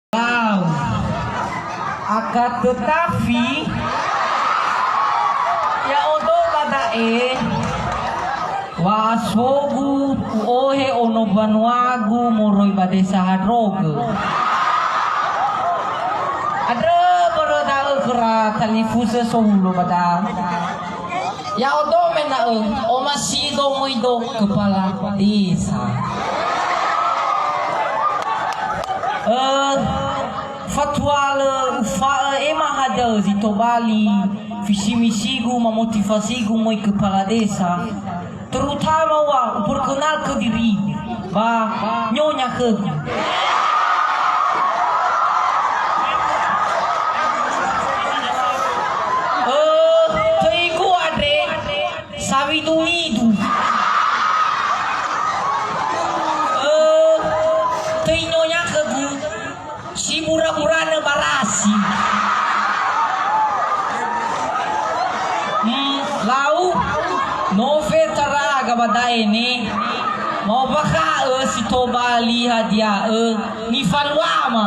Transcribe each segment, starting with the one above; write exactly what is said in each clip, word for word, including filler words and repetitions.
Lau. Akan tetapi, ya'odo ba da'e, wa'asogu u'ohe ono mbanuagu moroi ba desa Handrogö. Andrö börö da'ö khöra talifusö sowulo ba da'a. Ya'odo mena'ö, omasido möido kepala desa. Eh, fatua lö ufa'ö ema hadia zi tobali visi-misigu, mamotivasigu möi kepala desa. Terutama wa uperkenalkö diri ba nyonya khögu. Eh, töigu andre sawidu-widu. Eh, töi nyonya khögu. Si bura-buranö barasi. Hmm, lau, no fetaraga ba da'e ne, ma'ombakha'ö si tobali hadia'ö nifaluama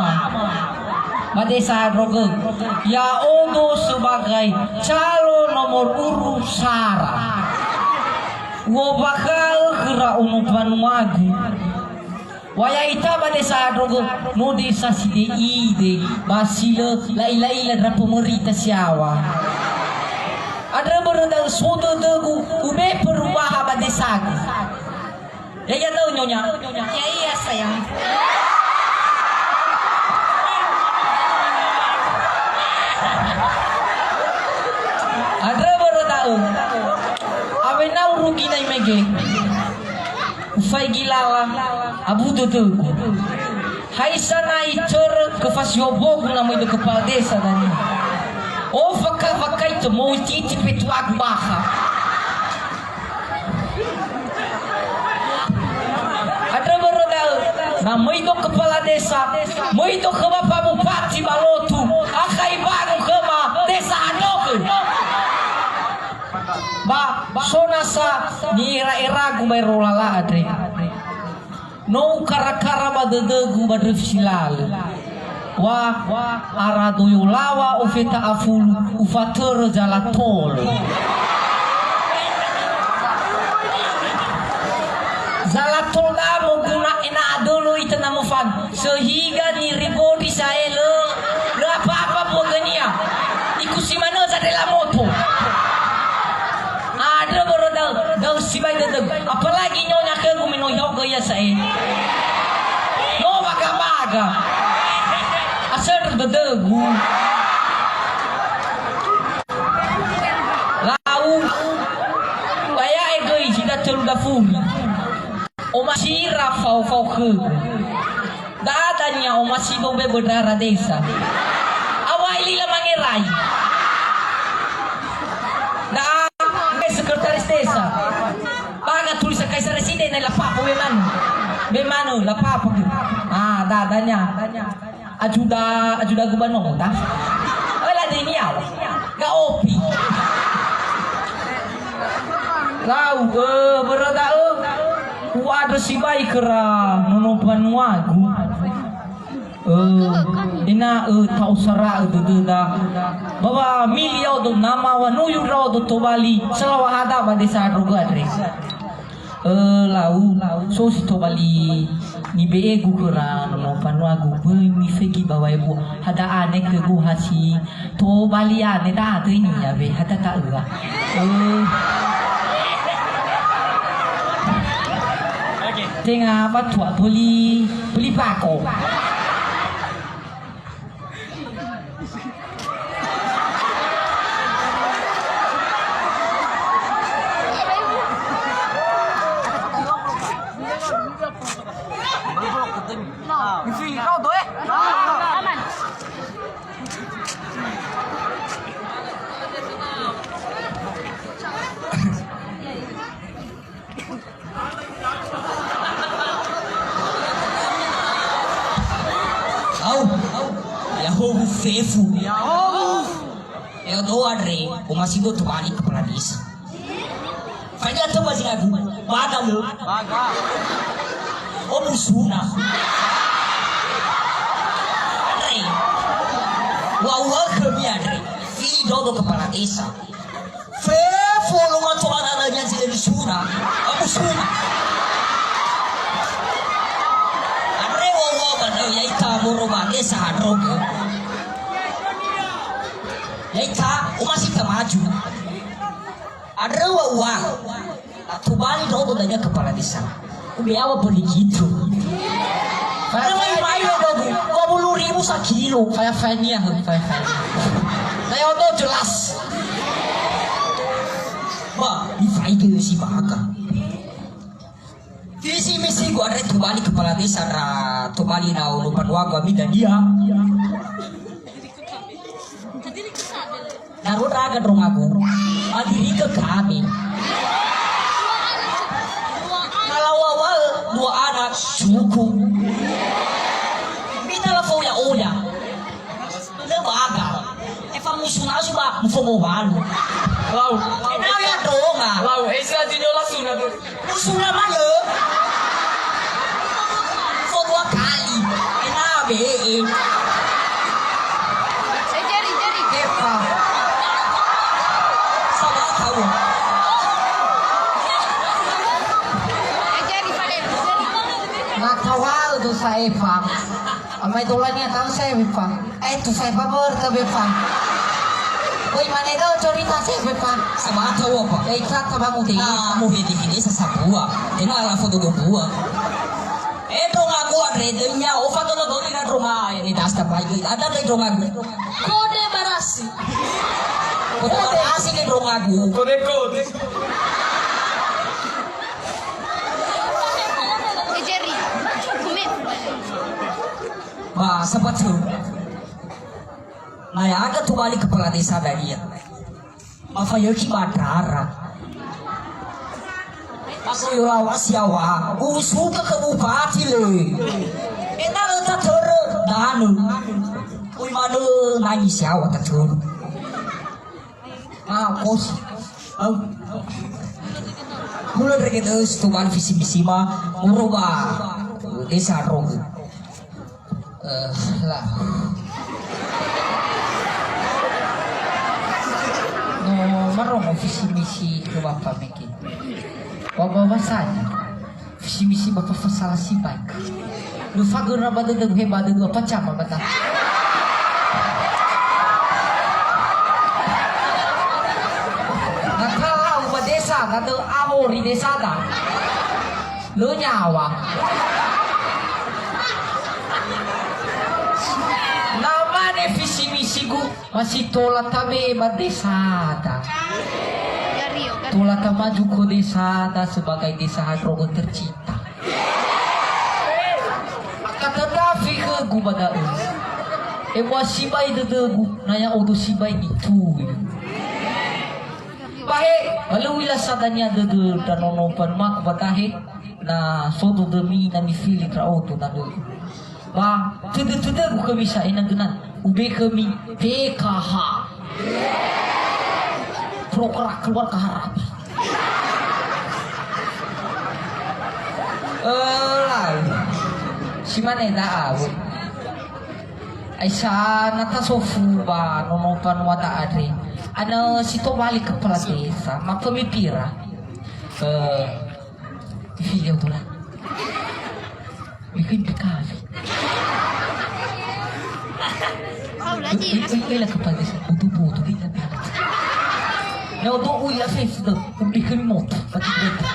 ba desa Handrogö. Ya'odo sebagai calon nomor urut sara. U'ombakha'ö khöra ono mbanuagu. Wa ya'ita ba desa Handrogö, no desa side'ide, ba si lö la'ila-ila ndra pemerintah si yaŵa. Andrö börö da'ö so dödögu, ube perubahan ba desagu. Ya'ia da'ö, Nyonya? Ya'ia, sayang. Andrö börö da'ö, awena urugi na imege. Ufaigi lala, abu dödögu. Haisa na itörö khö fasihobogu na möido kepala desa dania. O faka-, fakaitö moutiti petuagu bakha. Andrö börö da'ö, na möido kepala desa, möido khö Bapak Bupati ba lotu, akha ibangu khöma desa Handrogö. Ba, so nasa ni'era-eragu baero lala andre. No ukarakara ba dödögu ba ndröfi si lalö. Wa, ara doyo laŵa ofeta afulu, ufatörö zala tol. Zala tol da'a moguna ena'ö dölö ita na mofanö. Sehingga niribodi sa'ae lö, lö apa-apa buagönia. Ikusi manö zadela moto. Andrö börö da'ö, da'ö sibai dödögu. Apalagi nyonya khögu me no ihaogö ia sa'ae. No baga-baga. Asöndrö dödögu. Lau. Ba ya'e göi zi datölu dafuri. Omasi ira fao-fao khögu. Da'a dania omasi dobe bendahara desa. Awai lila mangerai. Da'a sekretaris desa. Baga tulis kaisar residen na lapapa be manö. Be manö lapapa. Ah, da'a dania. Ajuda, ajuda gubernur, ta? Öla denia. Ga'opi. Lau, eh, börö da'ö. U'andrö sibai khöra nono mbanuagu. Eh, ena'ö ta'osara'ö dödöda. Ba wamili ya'odo nama wanuyu ndra'odo tobali salaŵa hada ba desa Handrogö andre. Eh, lau, so si tobali nibe'egu khöra nono mbanuagu, böi mifegi ba waebu. Hada ane khögu ha si tobali ane, da töi nia be, hada ta'öa. Eh. Tenga batua böli, böli bako. Au, au. Ya'odo fefu. Ya'odo. Ya'odo andre, omasido tobali kepala desa. Faida tö ba zi agu, baga lö. Baga. O musuna. Wa uwa'ö khömi andre, fi dodo kepala desa. Fefu luma coba nana nya zi eri sura. Abu sura. Andre wa uwa'ö ba, eh, ya ita moro ba desa hadroge. Ya ita, uma si ta maju. Andre wa uwa'ö. Tobali ndra'odo dania kepala desa. Ubeawa beli gitu. Faya-faya. Mai-mai ndra'odo, dua puluh ribu sakilo. Faya-faya-nia, faya-faya. Saya odo jelas. Wah, difaige si bahaga. Visi misi gua andre tobali kepala desa ra tobali na ono panua gua mida dia. Na ro ndra'aga ndrongagu, adiriga kami. Kalau awal dua anak suku. Mita la foya-oya. Le baga. Efa musu nasu ba, mufomo walu. Lau. Ena'ö ya ndronga. Lau, esa dinyo lasu na tu. Usura manö. Fo dua kali. Ena be'e. Eh, Jerry, Jerry. Epa. Sabar tahu. Eh, Jerry, Jerry. Na tawal tu sa Epa. Amai dolania tahu saya Epa. Eh, tu saya babar ke bepa. Woi, mane dau cerita saya bepa. Sama ada apa? Eh, kata bamu deh. Ah, mu hede-hede sasabua. Tena ala foto dua bua. Eh, ndrongagu andre denya. Ofa tolo doni na ndronga. Ini das tapai. Ada lagi ndrongagu. Kode barasi. Kode barasi ke ndrongagu. Kode, kode. Eh, Jerry. Kumin. Ba, sabatö. Na ya'aga tobali kepala desa dania. Mafayökhi ba ndrara. Pas yola wa siawa, usuka ke bupati le. Ena'ö tatörö danö. Ui manö nangi siawa tatörö. Ah, kos. Au. Hulö ndrege dös tobali visi misi ma, moro ba desa Rogo. Eh, lah. No, marongo visi misi ke Bapa mege. Wa ba wasanya. Visi misi ba fa fasala sibai. Lö fagöna ba dödögu he ba dödögu apa cama ba ta. Na talau ba desa, na dö ahori desada. Lö nyawa. Na mane visi misigu, masih tola tabe ba desada. Tola tamaju ke desada sebagai desa Hadrogo tercinta. Akatatafi khögu ba da'ö. Ebua sibai dödögu, na ya'odo sibai nitui. Ba he, ba lö u'ila sa dania dödö ndra nono mbanuagu ba dahe, na so dödömi na mifili ndra'odo na dödö. Ba tödö-tödögu khömi sa ena'ö gönan, ube khömi P K H. Program keluarga harapan. Eh, lalu. Si mane da'a, Bu? Aisa na tasofu ba nono mbanua da'a andre. Ana si tobali kepala desa, ma pemipira. Eh, video tu lah. Bikin P K H. Ila kepala desa, butuh-butuh, ila kepala desa. Na odo u'ila Facebook, bikin moto, bagi moto.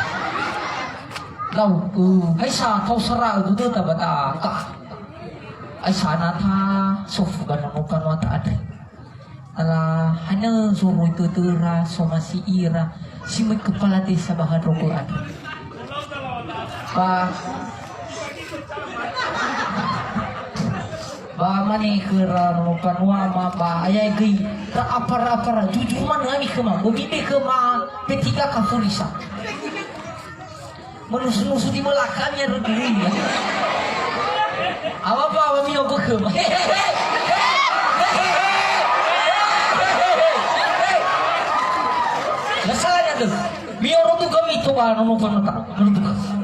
Lau, eh, aisa tau sara'ö dödöda ba da'a. Aisa na tasofu ba nono mbanua da'a andre. Ala hanö soroi tödöra, somasi ira, si möi kepala desa ba Hadrogo andre. Ba, ba mane khöra nono mbanua ma, ba ayae göi ra apa-apa ra, jujur manö ami khöma, gobi be khöma P tiga kafurisa. Menusu-nusu di belakangnya, Rudi. Apa-apa, apa mio bekem. Masalahnya tuh, mio rotu kami tuh, kalau nonton nonton.